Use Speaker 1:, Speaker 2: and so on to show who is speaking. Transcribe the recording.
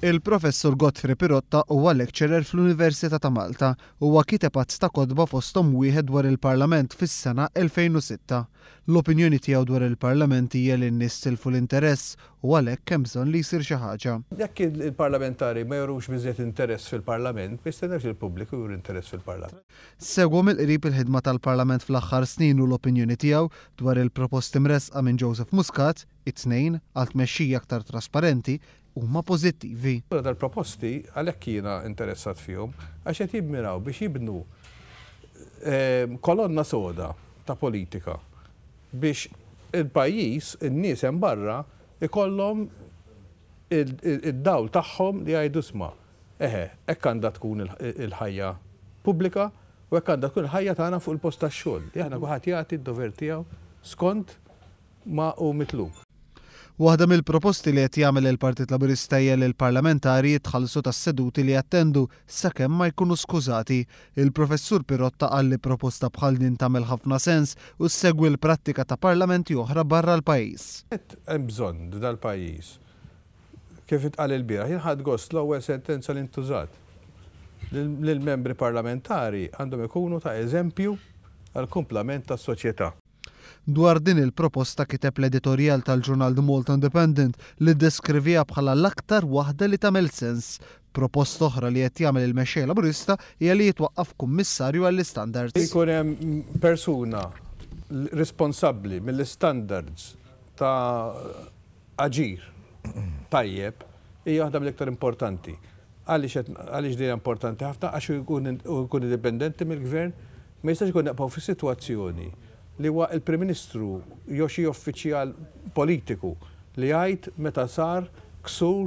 Speaker 1: Il-Professur Godfrey Pirotta huwa lecturer fl-Università ta' Malta. Huwa kiteb għadd ta' kotba fosthom wieħed dwar il-Parlament fis-sena 2006. L-opinjoni tiegħu dwar il-Parlament hija li n-nies tilfu l-interess u għalhekk hemm bżonn li jsir xi ħaġa.
Speaker 2: Jekk il-parlamentari ma jurux biżżejjed interess fil-Parlament, ma jistennewx li l-pubbliku juri interess fil-Parlament.
Speaker 1: Segwa mill-qrib il-ħidma tal-Parlament fl-aħħar snin u l-opinjoni tiegħu dwar il-proposti mressqa minn Joseph Muscat, it-Tnejn, għal tmexxija aktar trasparenti, huma pożittivi.
Speaker 2: Allura dal-proposti għalhekk jiena interessat fihom għax qed jimmiraw biex jibnu kolonna soda ta' politika biex il-pajjiż, in-nies hemm barra ikollhom id-dawl tagħhom li jgħidu isma' eħe, hekk għandha tkun il-ħajja pubblika u hekk għandha tkun il-ħajja tagħna fuq il-post tax-xogħol li aħna kulħadd jagħti d-dover tiegħu skont ma hu mitlub.
Speaker 1: Waħda mill-proposti li qed jagħmel il-Partit Laburista hija li l-parlamentari jitħallsu tas-seduti li jattendu sakemm ma jkunu skużati. Il-Professur Pirotta qal li proposta bħal din tagħmel ħafna sens u ssegwi l-prattika ta' parlamenti oħra barra l-pajjiż.
Speaker 2: Qed hemm bżonn f'dal-pajjiż, kif intqal ilbieraħ, jien ħadt gost l-ewwel sentenza li ntużat, li l-membri parlamentari għandhom ikunu ta' eżempju għall-kumplament tas-soċjetà.
Speaker 1: Dwar din il-proposta kiteb l-editorjal tal-ġurnal The Malta Independent li ddeskriviha bħala l-aktar waħda li tagħmel sens. Proposta oħra li qed jagħmel il-Mexxej Laburista hija li jitwaqqaf Kummissarju għall-Istandards.
Speaker 2: Li jkun hemm persuna risponsabbli mill-istandards ta' aġir tajjeb hija waħda mill-iktar importanti. Għaliex qed għaliex din hija importanti ħafna? Għax hu jkun hu jkun indipendenti mill-Gvern. Ma jistax ikun nibqgħu fis-sitwazzjoni li huwa l-Prim Ministru jew xi uffiċjal politiku li jgħid meta sar ksur.